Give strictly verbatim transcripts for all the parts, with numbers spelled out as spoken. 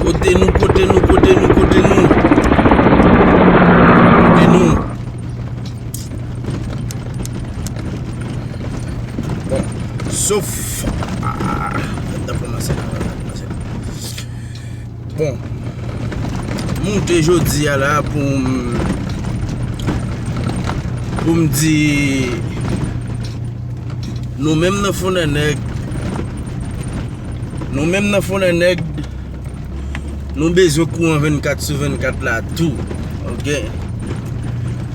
Kote nou, kote nou, kote nou, kote nou? Kote nou? Bon, sof. Ah, m t ap kòmanse la, m t ap kòmanse la. Bon, m moute jodi a la pou m, pou m di nou menm nan Fonnènèg, nou menm nan Fonnènèg, nou bezwen kouran vennkat sou vennkat la tou. Oke?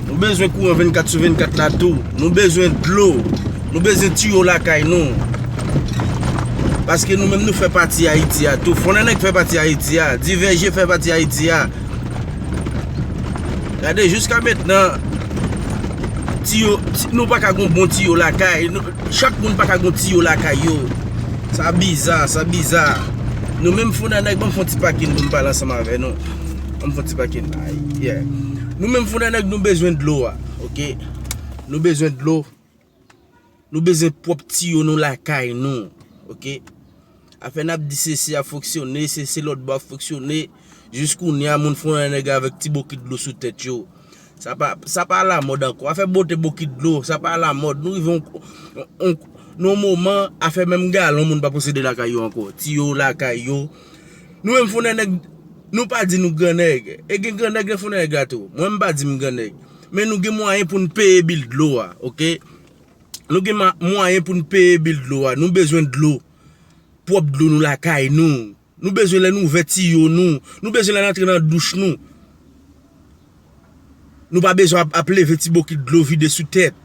Nou bezwen kouran vennkat sou vennkat la tou. Nou bezwen dlo. Nou bezwen tiyo lakay nou. Paske nou menm nou fè pati Ayiti a tou. Fonnènèg fè pati Ayiti a. Divèje fè pati Ayiti a. Gade, jiska mentnan, tiyo, ti- nou pa ka gon bon tiyo lakay. Nou- Chak moun pa ka gon tiyo lakay yo. Sa biza, sa biza. Nou menm Fonnènèg, ban m fè yon ti pakin pou m pale ansanm avè nou. Ban m fè yon ti pakin. Ay, yeah. Nou menm Fonnènèg, nou bezwen dlo a, oke? Nou bezwen dlo. Nou bezwen pwòp tiyo nou lakay nou, oke? Afè n ap di se se ap fonksyone, se se lòt bò ap fonksyone. Jis kounye a, moun Fonnènèg avèk ti bokit dlo sou tèt yo. Sa pa, sa pa alamòd ankò. Afè bote bokit dlo, sa pa alamòd. Nou rive yon, yon, yon, nan yon moman, afè menm galon moun pa posede lakay yo ankò. Tiyo lakay yo. Nou menm Fonnènèg, nou pa di nou grannèg. E gen grannèg nan Fonnènèg la tou. Mwen, m pa di m grannèg. Men nou gen mwayen pou n peye bil dlo a, oke? Nou gen ma- mwayen pou n peye bil dlo a. Nou bezwen dlo. Pwòp dlo nou lakay nou. Nou bezwen lè nou ouvè tiyo nou. Nou bezwen lè n antre nan douch nou. Nou pa bezwen ap, ap leve ti bokit dlo vide sou tèt.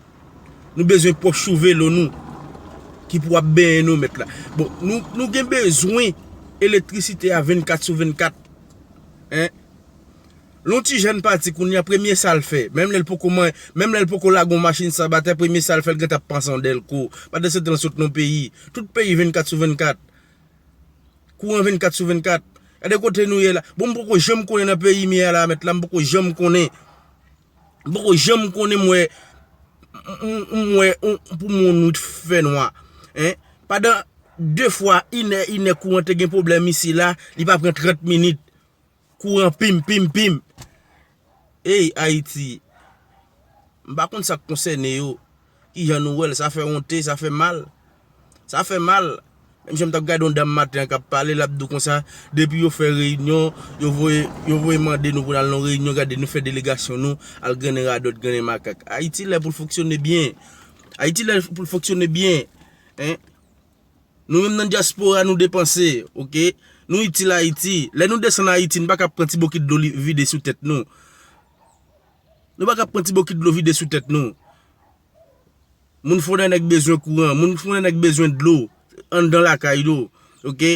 Nou bezwen pwòp chou velo nou ki pou ap benyen nou mèt la. Bon, nou, nou gen bezwen elektrisite a vennkat sou vennkat. Hein? Lè yon ti jèn pati kounye a, premye sa l fè, menm lè l poko man, menm lè l poko lage yon machin sabatè, premye sa l fè, l gentan ap panse yon dèlko. Pandansetan l sot nan peyi. Tout peyi vennkat sou vennkat. Kouran vennkat sou vennkat. Gade kote nou ye la. Bon, m poko janm konnen nan peyi m ye a la, mèt la, m poko janm konnen. M poko janm konnen m wè, m, m, m wè, m, pou m wè yon nwit fè nwa. Hein? Pandan de fwa, inè, inè kouran te gen pwoblèm isi la, li pa pran trant minit. Kouran pim, pim, pim. Ey, Ayiti. M pa konn sa k konsène yo. Kijan nou wè l, sa fè wonte, sa fè mal. Sa fè mal. Menm jan m t ap gade yon dam maten an k ap pale, l ap di w konsa, depi yo fè reyinyon, yo voye, yo voye mande nou pou n al nan reyinyon, gade nou fè delegasyon nou, al grennen radòt, grennen makak. Ayiti lè pou l fonksyone byen. Ayiti lè pou l fonksyone byen. Hein? Nou menm nan dyaspora, nou depanse, oke? Nou itil Ayiti. Lè nou desann Ayiti, nou pa ka pran ti bokit dlo li- vide sou tèt nou. Nou pa ka pran ti bokit dlo vide sou tèt nou. Moun Fonnènèg bezwen kouran, moun Fonnènèg bezwen dlo anndan lakay yo, oke?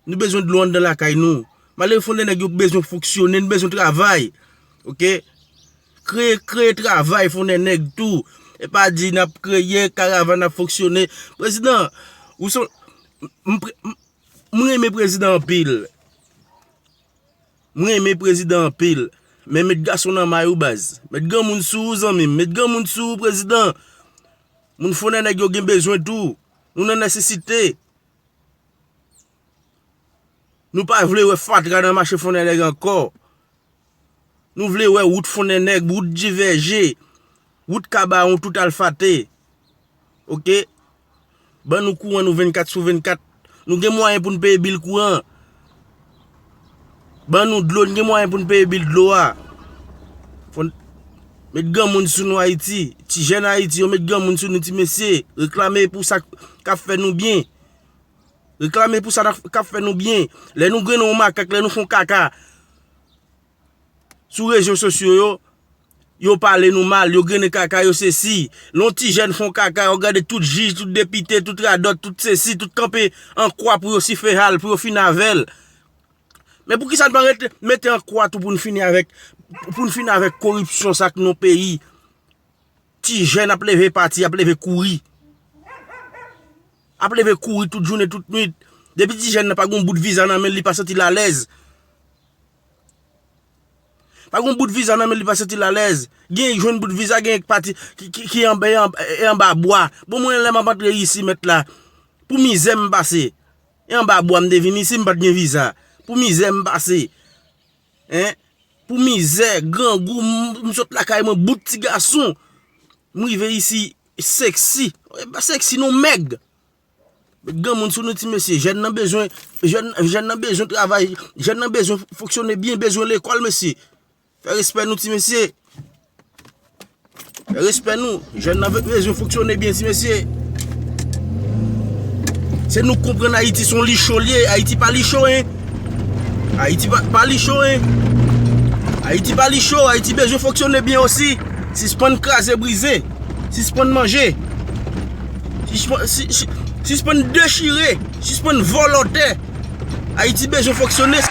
Nou bezwen dlo anndan lakay nou. Malere Fonnènèg yo bezwen fonksyone, nou bezwen travay. Oke? Kreye, kreye travay Fonnènèg tou. E pa di n ap kreye karavàn, n ap fonksyone. Prezidan, ou se, m, m, m, m renmen prezidan anpil. M renmen prezidan anpil. Men met gason nan may ou baz. Met granmoun sou ou zanmi m. Met granmoun sou ou prezidan. Moun Fonnènèg yo gen bezwen tou. Nou nan nesesite. Nou pa vle wè fatra nan mache Fonnènèg ankò. Nou vle wè wout Fonnènèg, wout Divèje, wout Kabawon, tout al fate. Oke? Ban nou kouran nou vennkat sou vennkat. Nou gen mwayen pou n peye bil kouran. Ban nou dlo, n gen mwayen pou n peye bil dlo a. Fò n met granmoun sou nou Ayiti. Ti jèn Ayiti yo met granmoun sou nou ti mesye. Reklame pou sa k ap fè nou byen. Reklame pou sa k ap fè nou byen. Lè nou grennen yon makak, lè nou fè yon kaka sou rezo sosyo yo, yo pale nou mal, yo grennen kaka yo sesi. Lè yon ti jèn fè yon kaka, yo gade tout jij, tout depite, tout radòt, tout sesi, tout kanpe an kwa pou yo sife al, pou yo fini avè l. Men poukisa n pa rete, mete an kwa tou pou n fini avèk, pou n fini avèk koripsyon sa k nan peyi? Ti jèn ap leve pati, ap leve kouri. Ap leve kouri tout jounen, tout nwit. Depi ti jèn nan pa gen yon bout viza nan men l, li pa santi l alèz. Pa gen yon bout viza nan men l, li pa santi l alèz. Gen jwenn bout viza, gen pati ki, ki, ki anba, anba, anba bwa. Bon, mwen, lè m ap antre isi, mèt la, pou mizè m pase. E anba bwa m te vin isi, m pa t gen viza. Pou mizè m pase. Hein? Pou mizè, grangou, m, m sot lakay mwen, bout ti gason. M rive isi, seksi. E pa seksi non, mèg. Granmoun sou nou ti mesye, jèn nan bezwen, jèn, jèn nan bezwen travay, jèn nan bezwen fonksyone byen, bezwen lekòl mesye. Fè respè nou ti mesye. Fè respè nou, jèn nan bezwen fonksyone byen ti mesye. Se nou k konprann Ayiti se yon li cho l ye, Ayiti pa li cho en. Ayiti pa, pa li cho en. Ayiti pa li cho, Ayiti bezwen fonksyone byen osi. Sispann kraze brize, sispann manje. Sispann, si, si, sispann dechire, sispann vòlò tè. Ayiti bezwen fonksyone.